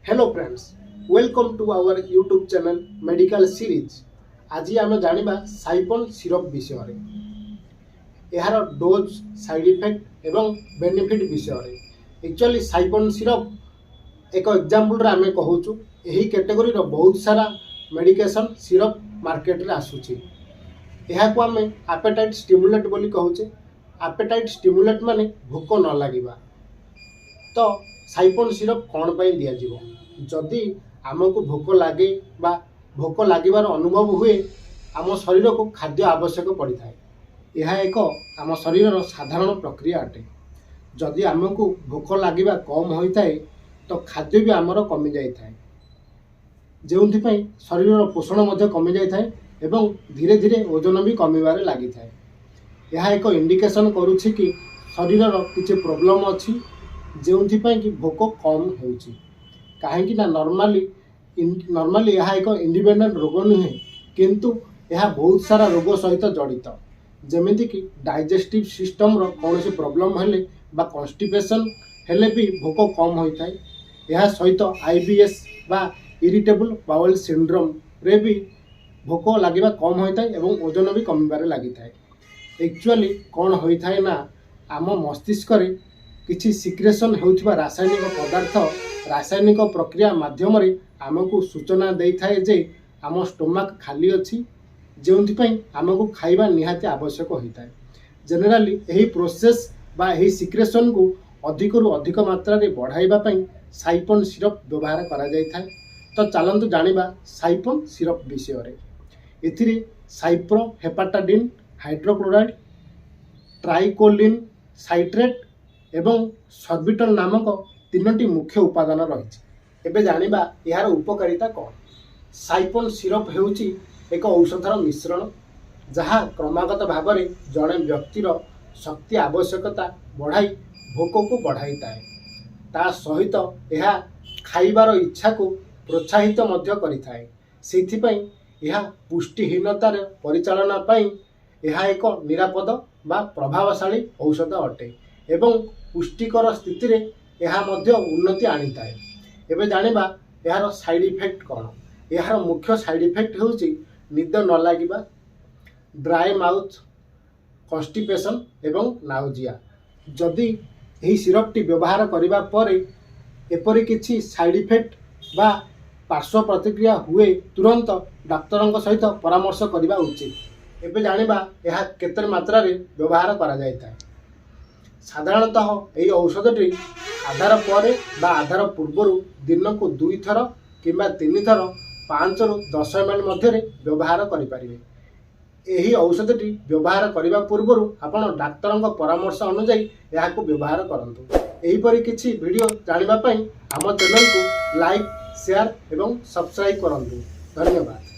Hello friends, welcome to our YouTube channel Medical Series. ଆଜି ଆମେ ଜାଣିବା ସାଇପନ୍ ସିରପ୍ ବିଷୟରେ, ଏହାର ଡୋଜ୍, ସାଇଡ୍ ଇଫେକ୍ଟ ଏବଂ ବେନିଫିଟ୍ ବିଷୟରେ। ଆକ୍ଚୁଆଲି ସାଇପନ୍ ସିରପ୍ ଏକ ଏକ୍ଜାମ୍ପଲ୍ରେ ଆମେ କହୁଛୁ। ଏହି କ୍ୟାଟେଗୋରୀର ବହୁତ ସାରା ମେଡ଼ିକେସନ୍ ସିରପ୍ ମାର୍କେଟରେ ଆସୁଛି। ଏହାକୁ ଆମେ ଆପେଟାଇଟ୍ ଷ୍ଟିମୁଲେଟ୍ ବୋଲି କହୁଛେ। ଆପେଟାଇଟ୍ ଷ୍ଟିମୁଲେଟ୍ ମାନେ ଭୋକ ନ ଲାଗିବା। ତ ସାଇପନ୍ ସିରପ୍ କ'ଣ ପାଇଁ ଦିଆଯିବ? ଯଦି ଆମକୁ ଭୋକ ଲାଗେ ବା ଭୋକ ଲାଗିବାର ଅନୁଭବ ହୁଏ, ଆମ ଶରୀରକୁ ଖାଦ୍ୟ ଆବଶ୍ୟକ ପଡ଼ିଥାଏ। ଏହା ଏକ ଆମ ଶରୀରର ସାଧାରଣ ପ୍ରକ୍ରିୟା ଅଟେ। ଯଦି ଆମକୁ ଭୋକ ଲାଗିବା କମ୍ ହୋଇଥାଏ, ତ ଖାଦ୍ୟ ବି ଆମର କମିଯାଇଥାଏ, ଯେଉଁଥିପାଇଁ ଶରୀରର ପୋଷଣ ମଧ୍ୟ କମିଯାଇଥାଏ ଏବଂ ଧୀରେ ଧୀରେ ଓଜନ ବି କମିବାରେ ଲାଗିଥାଏ। ଏହା ଏକ ଇଣ୍ଡିକେସନ୍ କରୁଛି କି ଶରୀରର କିଛି ପ୍ରୋବ୍ଲେମ୍ ଅଛି, ଯେଉଁଥିପାଇଁ କି ଭୋକ କମ୍ ହେଉଛି। କାହିଁକି ନା ନର୍ମାଲି ଏହା ଏକ ଇଣ୍ଡିପେଣ୍ଡେଣ୍ଟ ରୋଗ ନୁହେଁ, କିନ୍ତୁ ଏହା ବହୁତ ସାରା ରୋଗ ସହିତ ଜଡ଼ିତ। ଯେମିତିକି ଡାଇଜେଷ୍ଟିଭ୍ ସିଷ୍ଟମ୍ର କୌଣସି ପ୍ରୋବ୍ଲେମ୍ ହେଲେ ବା କନଷ୍ଟିପେସନ୍ ହେଲେ ବି ଭୋକ କମ୍ ହୋଇଥାଏ। ଏହା ସହିତ ଆଇବିଏସ୍ ବା ଇରିଟେବୁଲ୍ ବାୱେଲ୍ ସିଣ୍ଡ୍ରୋମ୍ରେ ବି ଭୋକ ଲାଗିବା କମ୍ ହୋଇଥାଏ ଏବଂ ଓଜନ ବି କମିବାରେ ଲାଗିଥାଏ। ଆକ୍ଚୁଆଲି କ'ଣ ହୋଇଥାଏ ନା, ଆମ ମସ୍ତିଷ୍କରେ କିଛି ସିକ୍ରେସନ୍ ହେଉଥିବା ରାସାୟନିକ ପଦାର୍ଥ ରାସାୟନିକ ପ୍ରକ୍ରିୟା ମାଧ୍ୟମରେ ଆମକୁ ସୂଚନା ଦେଇଥାଏ ଯେ ଆମ ଷ୍ଟୋମାକ୍ ଖାଲି ଅଛି, ଯେଉଁଥିପାଇଁ ଆମକୁ ଖାଇବା ନିହାତି ଆବଶ୍ୟକ ହୋଇଥାଏ। ଜେନେରାଲି ଏହି ପ୍ରୋସେସ୍ ବା ଏହି ସିକ୍ରେସନ୍କୁ ଅଧିକରୁ ଅଧିକ ମାତ୍ରାରେ ବଢ଼ାଇବା ପାଇଁ ସାଇପନ୍ ସିରପ୍ ବ୍ୟବହାର କରାଯାଇଥାଏ। ତ ଚାଲନ୍ତୁ ଜାଣିବା ସାଇପନ୍ ସିରପ୍ ବିଷୟରେ। ଏଥିରେ ସାଇପ୍ରୋହେପ୍ଟାଡିନ୍ ହାଇଡ୍ରୋକ୍ଲୋରାଇଡ୍, ଟ୍ରାଇକୋଲିନ୍ ସାଇଟ୍ରେଟ୍ ଏବଂ ସର୍ବିଟଲ୍ ନାମକ ତିନୋଟି ମୁଖ୍ୟ ଉପାଦାନ ରହିଛି। ଏବେ ଜାଣିବା ଏହାର ଉପକାରିତା କ'ଣ। ସାଇପନ୍ ସିରପ୍ ହେଉଛି ଏକ ଔଷଧର ମିଶ୍ରଣ, ଯାହା କ୍ରମାଗତ ଭାବରେ ଜଣେ ବ୍ୟକ୍ତିର ଶକ୍ତି ଆବଶ୍ୟକତା ବଢ଼ାଇ ଭୋକକୁ ବଢ଼ାଇଥାଏ। ତା ସହିତ ଏହା ଖାଇବାର ଇଚ୍ଛାକୁ ପ୍ରୋତ୍ସାହିତ ମଧ୍ୟ କରିଥାଏ। ସେଇଥିପାଇଁ ଏହା ପୁଷ୍ଟିହୀନତାର ପରିଚାଳନା ପାଇଁ ଏହା ଏକ ନିରାପଦ ବା ପ୍ରଭାବଶାଳୀ ଔଷଧ ଅଟେ ଏବଂ ପୁଷ୍ଟିକର ସ୍ଥିତିରେ ଏହା ମଧ୍ୟ ଉନ୍ନତି ଆଣିଥାଏ। ଏବେ ଜାଣିବା ଏହାର ସାଇଡ଼୍ ଇଫେକ୍ଟ କ'ଣ। ଏହାର ମୁଖ୍ୟ ସାଇଡ଼୍ ଇଫେକ୍ଟ ହେଉଛି ନିଦ ନ ଲାଗିବା, ଡ୍ରାଏ ମାଉଥ୍, କନଷ୍ଟିପେସନ୍ ଏବଂ ନାଉଜିଆ। ଯଦି ଏହି ସିରପ୍ଟି ବ୍ୟବହାର କରିବା ପରେ ଏପରି କିଛି ସାଇଡ଼୍ ଇଫେକ୍ଟ ବା ପାର୍ଶ୍ୱ ପ୍ରତିକ୍ରିୟା ହୁଏ, ତୁରନ୍ତ ଡାକ୍ତରଙ୍କ ସହିତ ପରାମର୍ଶ କରିବା ଉଚିତ। ଏବେ ଜାଣିବା ଏହା କେତେ ମାତ୍ରାରେ ବ୍ୟବହାର କରାଯାଇଥାଏ। ସାଧାରଣତଃ ଏହି ଔଷଧଟି ଆଧାର ପରେ ବା ଆଧାର ପୂର୍ବରୁ ଦିନକୁ ଦୁଇଥର କିମ୍ବା ତିନିଥର 5ରୁ 10 ଏମ୍ ଏଲ୍ ମଧ୍ୟରେ ବ୍ୟବହାର କରିପାରିବେ। ଏହି ଔଷଧଟି ବ୍ୟବହାର କରିବା ପୂର୍ବରୁ ଆପଣ ଡାକ୍ତରଙ୍କ ପରାମର୍ଶ ଅନୁଯାୟୀ ଏହାକୁ ବ୍ୟବହାର କରନ୍ତୁ। ଏହିପରି କିଛି ଭିଡ଼ିଓ ଜାଣିବା ପାଇଁ ଆମ ଚ୍ୟାନେଲକୁ ଲାଇକ୍, ସେୟାର ଏବଂ ସବସ୍କ୍ରାଇବ୍ କରନ୍ତୁ। ଧନ୍ୟବାଦ।